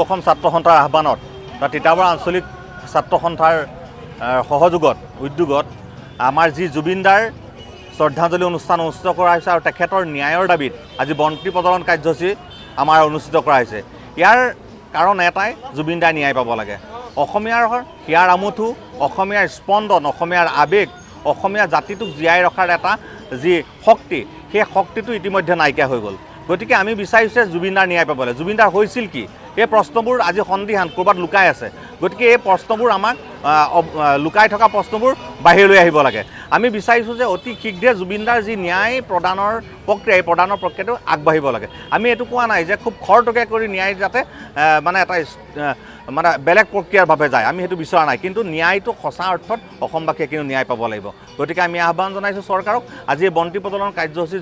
অসম ছাত্ৰ সন্থাৰ আহ্বানত বা তিতাবৰ আঞ্চলিক ছাত্ৰ সন্থাৰ সহযোগত, উদ্যোগত আমাৰ যি জুবিনদাৰ শ্ৰদ্ধাঞ্জলি অনুষ্ঠান অনুষ্ঠিত কৰা হৈছে আৰু তেখেতৰ ন্যায়ৰ দাবীত আজি বন্তি প্ৰজ্বলন কাৰ্যসূচী আমাৰ অনুষ্ঠিত কৰা হৈছে। ইয়াৰ কাৰণ এটাই, জুবিনদাই ন্যায় পাব লাগে। অসমীয়াৰ হিয়াৰ আমঠু, অসমীয়াৰ স্পন্দন, অসমীয়াৰ আৱেগ, অসমীয়া জাতিটোক জীয়াই ৰখাৰ এটা যি শক্তি, সেই শক্তিটো ইতিমধ্যে নাইকিয়া হৈ গ'ল। গতিকে আমি বিচাৰিছোঁ জুবিনদাৰ ন্যায় পাব লাগে। জুবিনদাৰ হৈছিল কি, এই প্ৰশ্নবোৰ আজি সন্দিহান, ক'ৰবাত লুকাই আছে। গতিকে এই প্ৰশ্নবোৰ আমাক লুকাই থকা প্ৰশ্নবোৰ বাহিৰলৈ আহিব লাগে। আমি বিচাৰিছোঁ যে অতি শীঘ্ৰে জুবিনদাৰ যি ন্যায় প্ৰদানৰ প্ৰক্ৰিয়া, এই প্ৰদানৰ প্ৰক্ৰিয়াটো আগবাঢ়িব লাগে। আমি এইটো কোৱা নাই যে খুব খৰতকীয়া কৰি ন্যায় যাতে মানে এটা মানে বেলেগ প্ৰক্ৰিয়াৰ বাবে যায়, আমি সেইটো বিচৰা নাই। কিন্তু ন্যায়টো সঁচা অৰ্থত অসমবাসীয়ে কিন্তু ন্যায় পাব লাগিব। গতিকে আমি আহ্বান জনাইছোঁ চৰকাৰক, আজি এই বন্তি প্ৰজ্বলন কাৰ্যসূচী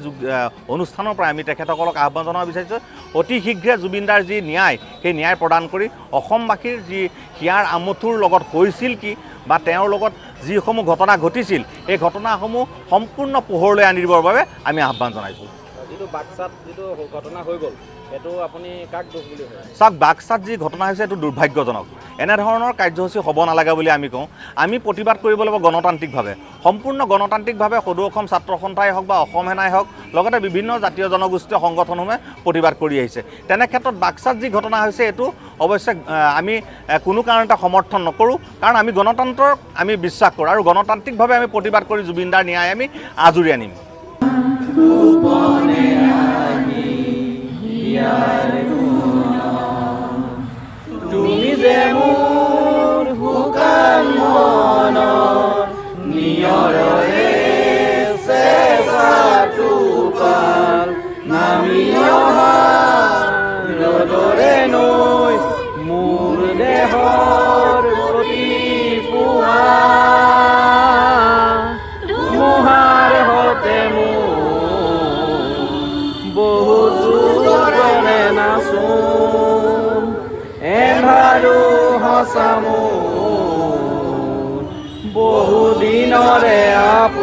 অনুষ্ঠানৰ পৰা আমি তেখেতসকলক আহ্বান জনাব বিচাৰিছোঁ, অতি শীঘ্ৰে জুবিনদাৰ যি ন্যায়, সেই ন্যায় প্ৰদান কৰি অসমবাসীৰ যি হিয়াৰ আমঠুৰ লগত হৈছিল কি বা তেওঁৰ লগত যিসমূহ ঘটনা ঘটিছিল, সেই ঘটনাসমূহ সম্পূৰ্ণ পোহৰলৈ আনি দিবৰ বাবে আমি আহ্বান জনাইছোঁ। যিটো বাক্সাত যিটো ঘটনা হৈ গ'ল, সেইটো আপুনি কাক দোষ বুলি ভাবে? চাওক, বাক্সাত যি ঘটনা হৈছে এইটো দুৰ্ভাগ্যজনক। এনেধৰণৰ কাৰ্যসূচী হ'ব নালাগে বুলি আমি কওঁ। আমি প্ৰতিবাদ কৰিব লাগিব গণতান্ত্ৰিকভাৱে, সম্পূৰ্ণ গণতান্ত্ৰিকভাৱে। সদৌ অসম ছাত্ৰ সন্থাই হওক বা অসম সেনাই হওক, লগতে বিভিন্ন জাতীয় জনগোষ্ঠীয় সংগঠনসমূহে প্ৰতিবাদ কৰি আহিছে। তেনে ক্ষেত্ৰত বাক্সাত যি ঘটনা হৈছে, এইটো অৱশ্যে আমি কোনো কাৰণতে সমৰ্থন নকৰোঁ। কাৰণ আমি গণতন্ত্ৰক আমি বিশ্বাস কৰোঁ আৰু গণতান্ত্ৰিকভাৱে আমি প্ৰতিবাদ কৰি জুবিনদাৰ ন্যায় আমি আজুৰি আনিম। গোপনে আহি হিয়াৰ তুমি যে মোৰ শুকান মনৰ নিয়ৰৰে চেঁচা টোপাল, নামি অহা ৰ'দৰে নৈ মোৰ দেহৰ প্ৰতিপুৱা। ধুমুহাৰ সতে মোৰ বহু যুগৰে নাচোন, এন্ধাৰো সঁচা মোৰ বহু দিনৰে আপোন।